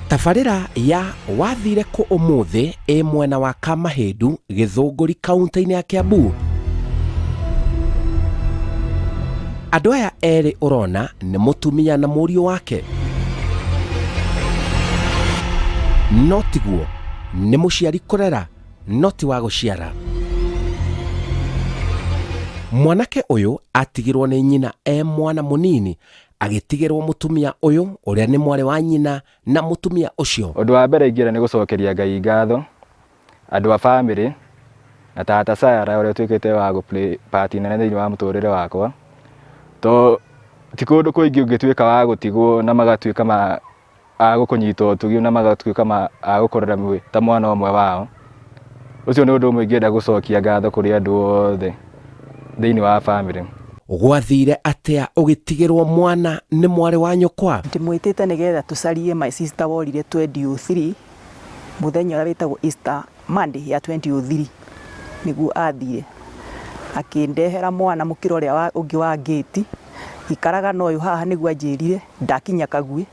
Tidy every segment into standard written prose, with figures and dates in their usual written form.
Tabarĩra ya wathire kũ ũmũthĩ ĩ mwena wa Kamahĩndu, Gĩthũngũri, kaunti-inĩ ya Kiambu. Andũ aya erĩ ũrona nĩ mũtumia na mũriũ wake. No tiguo, nĩ mũciari kũrera no ti wa gũciara. Mwanake ũyũ atigirwo nĩ nyina e mwana mũnini agĩtigĩrwo mũtumia ũyũ ũrĩa nĩ mwarĩ wa nyina na mũtumia ũcio. Ũndũ wa mbere ingĩenda nĩ gũcokeria Ngai ngatho, andũ a bamĩrĩ, na tata Sarah ũrĩa ũtuĩkĩte wa gũ play part nene thĩinĩ wa mũtũrĩre wakwa, to ti kũndũ kũingĩ ũngĩtuĩka wa gũtigwo na magatuĩka ma a gũkũnyita ũtugi na magatuĩka ma a gũkũrera mwĩ ta mwana ũmwe wao. Ũcio nĩ ũndũ ũmwe ingĩenda gũcokia ngatho kũrĩ andũ othe thĩinĩ wa bamĩrĩ. Gwathire atĩa ũgĩtigĩrwo mwana nĩ mwarĩ wa nyũkwa? Ndĩmwĩtĩte nĩgetha tũcarie my sister worire 2003 mũthenya ũrĩa wĩtagwo Easter Monday ya 2003 nĩguo athire akĩndehera mwana mũkĩra ũrĩa ũngĩ wa ngĩti ikaraga na ũyũ haha nĩguo anjĩrire ndakinya Kaguĩ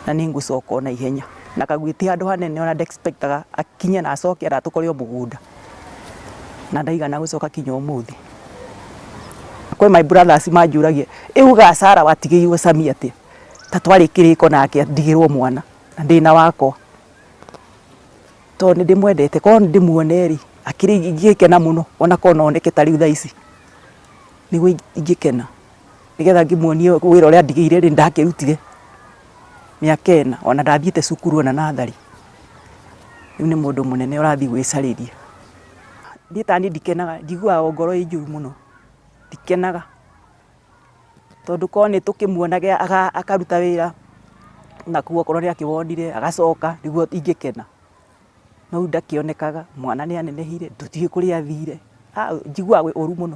na nĩ ngũcoka o na ihenya. Na Kaguĩ ti handũ hanene ona nde expect aga akinye na acoke na atũkore o mũgũnda. Na ndaigana gũcoka kinya ũmũthĩ. Kwĩ my brothers manjũragia, ĩ ugaga Sarah watigĩirwo Sami atĩa? Ta twarĩ kĩrĩko nake ndigĩrwo mwana na ndĩna wakwa. Tondũ nĩ ndĩmwendete, korwo nĩ ndĩmuone rĩ, akĩrĩ ingĩgĩkena mũno ona korwo no oneke ta rĩu thaa ici, nĩguo ingĩkena. Nĩgetha ngĩmuonie wĩra ũrĩa andigĩire rĩ, nĩndakĩrutire mĩaka ĩna, ona ndathiĩte cukuru ona natharĩ. Rĩu nĩ mũndũ mũnene ũrathiĩ gwĩcarĩria. Niĩ ta niĩ ndikenaga, njiguaga o ngoro ĩ njũru mũno, ndikenaga. Tondũ korwo nĩ tũkĩmuonaga akaruta wĩra nakuo okorwo nĩ akĩwonire agacoka nĩguo ingĩkena. No rĩu ndakĩonekaga, mwana nĩ anenehire, tũtiũĩ kũrĩa athire, njiguaga ũru mũno.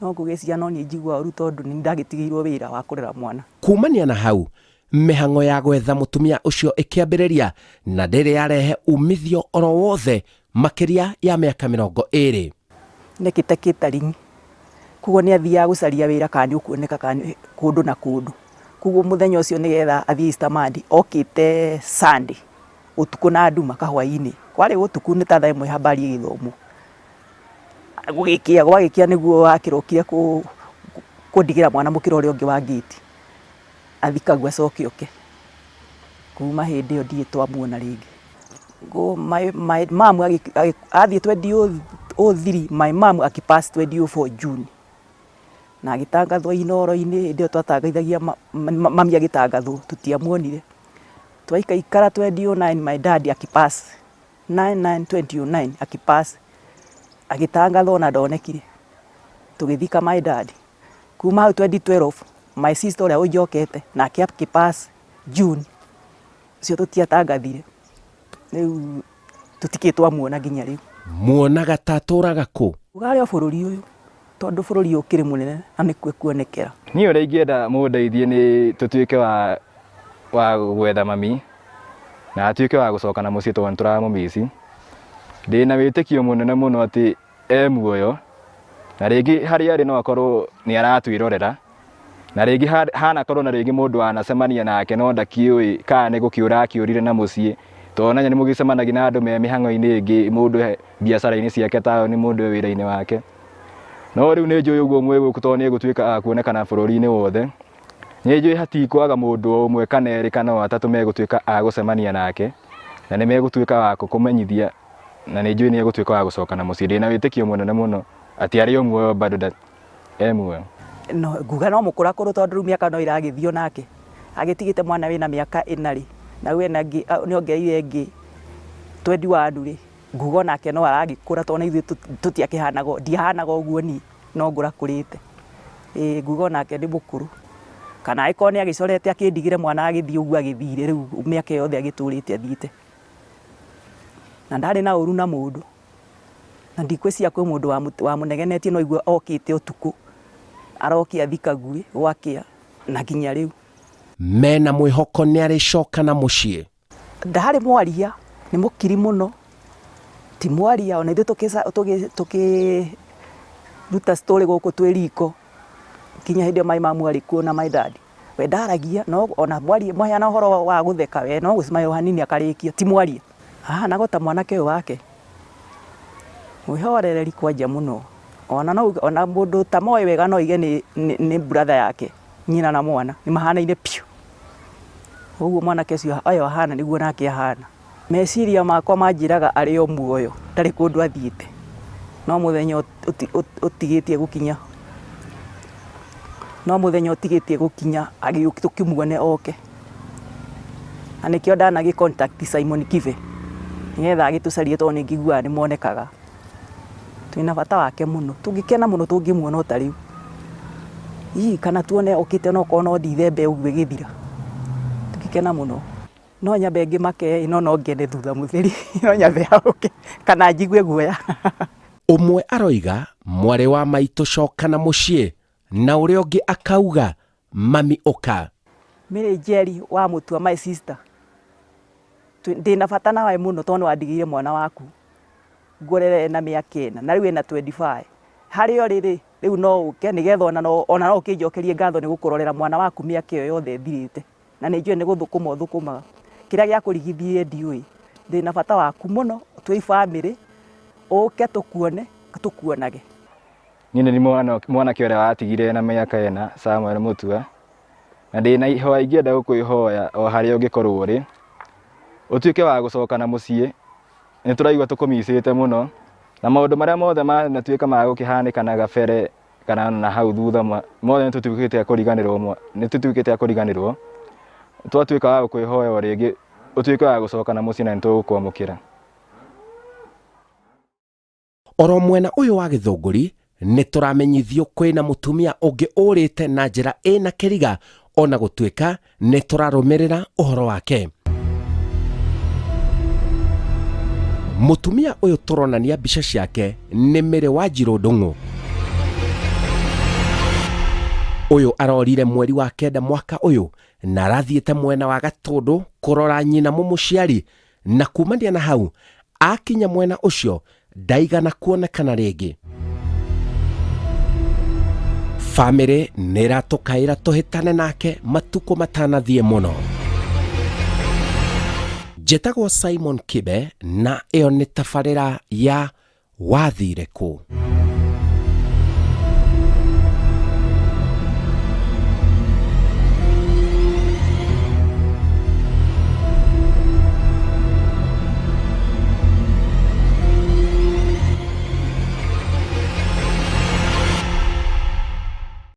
No ngũgĩciria no niĩ njiguaga ũru tondũ nĩ niĩ ndagĩtigĩirwo wĩra wa kũrera mwana. Kumania na hau, mĩhang'o ya gwetha mũtumia ũcio ĩkĩambĩrĩria na ndĩrĩ yarehe umithio oro wothe makĩria ya mĩaka 20. Nĩekĩte catering, koguo nĩ athiaga gũcaria wĩra kana nĩ ũkuoneka kana kũndũ na kũndũ. Koguo mũthenya ũcio nĩgetha athiĩ Easter Monday, okĩte Sunday ũtukũ na nduma kahwainĩ. Kwarĩ ũtukũ nĩ ta thaa ĩmwe habari ĩgĩthomwo. Gũgĩkĩa, gwagĩkĩa nĩguo akĩrokire kũndigĩra mwana mũkĩra ũrĩa ũngĩ wa ngĩti, athiĩ Kagwa acoke oke. Kuma hĩndĩ ĩyo ndirĩ twamuona rĩngĩ. My mum athiĩ 2003 my mum akĩ pass 2004 June. Na agĩtangathwo Inooro-inĩ, hĩndĩ ĩyo twatangathagia mami agĩtangathwo tũtiamuonire. Twaikaikara 2009 my dad akĩ pass. 99 2009 akĩpass agĩtangathwo na ndonekire tũgĩthika my dad kuma hau 2012 my sister ũrĩa ũnjokete nake akĩpass June ũcio tũtiatangathire rĩu tũtikĩrĩ twamuona nginya rĩu. Muonaga ta atũraga kũ? Uga arĩ o bũrũri ũyũ tondũ bũrũri ũyũ ũkĩrĩ mũnene na nĩkuo ekuonekera. Niĩ ũrĩa ingĩenda mũndeithie nĩ tũtuĩke wa wa gwetha mami na atuĩke wa gũcoka na mũciĩ tondũ nĩ tũramũmici. Ndĩna wĩtĩkio mũnene mũno atĩ e muoyo na rĩngĩ harĩa arĩ no akorwo nĩ aratwĩrorera na rĩngĩ hanakorwo na rĩngĩ mũndũ wanacemania nake no ndakĩũĩ kana nĩ gũkĩũra akĩũrire na mũciĩ tondũ ona nĩ mũgĩcemanagia na andũ me mĩhang'o-inĩ ĩngĩ mũndũ e biacara-inĩ ciake taũni mũndũ e wĩra-inĩ wake. No rĩu nĩ njũĩ ũguo mwĩ gũkũ tondũ nĩ egũtuĩka a kuonekana bũrũri-inĩ wothe. Nĩ njũĩ hatikwaga mũndũ o ũmwe kana erĩ kana o atatũ megũtuĩka a gũcemania nake, na nĩ megũtuĩka wa kũkũmenyithia, na nĩ njũĩ nĩ egũtuĩka wa gũcoka na mũciĩ. Ndĩna wĩtĩkio mũnene mũno atĩ arĩ o muoyo bado e muoyo. No, nguga no mũkũrakũrũ tondũ rĩu mĩaka no ĩragĩthiĩ onake. Agĩtigĩte mwana wĩna mĩaka ĩna rĩ, na rĩu ena ĩngĩ, nĩ ongereire ĩngĩ twendi wanu rĩ, nguga onake no aragĩkũra tondũ ona ithuĩ tũtiakĩhanaga, ndiahanaga ũguo niĩ. No ngũrakũrĩte. Ĩĩ nguga onake nĩ mũkũrũ. Kana angĩkorwo nĩ agĩcorete akĩndigĩre mwana agĩthiĩ ũguo agĩthire rĩu mĩaka yothe agĩtũrĩte athiĩte. Na ndarĩ na ũru na mũndũ. Na ndikwĩciria kwĩ mũndũ wamũnegenetie no aigua okĩte ũtukũ, arokia athiĩ Kaguĩ gwakĩa na nginya rĩu. Mena mwĩhoko nĩarĩcoka na mũciĩ. Ndarĩ mwaria, nĩ mũkiri mũno, ti mwaria ona ithuĩ tũkĩruta story gũkũ twĩ riko, nginya hĩndĩ ĩyo my mum arĩ kuo na my dad, We ndaragia no ona mwarie mwaheana ũhoro wa gũtheka we no gũcimayo hanini akarĩkia ti mwaria. Ahanaga ta mwanake ũyũ wake. Mwĩhorereri kwanja mũno. Ona no ona mũndũ ũtamoĩ wega no oige nĩ, nĩ, nĩ brother yake nyina na mwana nĩ mahanaine biũ. Ũguo mwanake ũcio ũyũ ahana nĩguo nake ahana. Meciria makwa manjĩraga arĩ o muoyo ndarĩ kũndũ athiĩte no mũthenya ũtigĩtie gũkinya no mũthenya ũtigĩtie gũkinya tũkĩmuone oke. Na nĩkĩo ndanagĩ contact Simon Kibe nĩgetha agĩtũcarie tondũ nĩ ngĩiguaga nĩ monekaga. Twĩna bata wake mũno, tũngĩkena mũno tũngĩmuona o ta rĩu. Ii kana tuone okĩte onokorwo no Dithemba ũguo ĩgĩthira, tũngĩkena mũno. No nyambe ngĩmake ĩ no no ngene thutha mũtheri, no nyambe hahũke kana njigue guoya. Ũmwe aroiga mwarĩ wa maitũ coka na mũciĩ na ũrĩa ũngĩ akauga mami ũka. Mary Njeri wa Mutua my sister, ndĩna bata nawe mũno tondũ nĩwandigĩire mwana waku ngũrere ena mĩaka ĩna na rĩu ena 25. Harĩa ũrĩ rĩ, rĩu no ũke nĩgetha ona no ona no ũkĩnjokerie ngatho nĩ gũkũrorera mwana waku mĩaka ĩyo yothe ĩthirĩte. Na nĩ njũĩ nĩ gũthũkũma ũthũkũmaga. Kĩrĩa gĩakũrigithirie ndiũĩ. Ndĩna bata waku mũno twĩ bamĩrĩ, ũke tũkuone, tũkuonage. Niĩ nĩ mwanake ũrĩa watigire na mĩaka ĩna, Samuel Mutua, na ndĩna ihoya ingĩenda gũkwĩhoya o harĩa ũngĩkorwo ũrĩ, ũtuĩke wa gũcoka na mũciĩ, nĩ tũraigua tũkũmicĩte mũno, na maũndũ marĩa mothe manatuĩka ma gũkĩhanĩka na gabere kana na hau thutha mothe nĩ tũtuĩkĩte a kũriganĩrwo, nĩ tũtuĩkĩte a kũriganĩrwo, twatuĩka wa gũkwĩhoya o rĩngĩ ũtuĩke wa gũcoka na mũciĩ na nĩ tũgũkwamũkĩra. Oro mwena ũyũ wa Gĩthũngũri nĩ tũramenyithio kwĩna mũtumia ũngĩ ũrĩte na njĩra ĩna kĩriga ona gũtuĩka nĩ tũrarũmĩrĩra ũhoro wake. Mũtumia ũyũ tũronania mbica ciake nĩ Mary Wanjirũ Ndung'u. Ũyũ arorire mweri wa kenda mwaka ũyũ na arathiĩte mwena wa Gatũndũ kũrora nyina mũmũciari na kumania na hau akinya mwena ũcio ndaigana kuonekana rĩngĩ. Famĩlĩ nĩ ĩratũkaĩra tũhĩtane nake matukũ matanathiĩ mũno. Njĩtagwo Simon Kibe na ĩyo nĩ tabarĩra ya Wathire Kũ.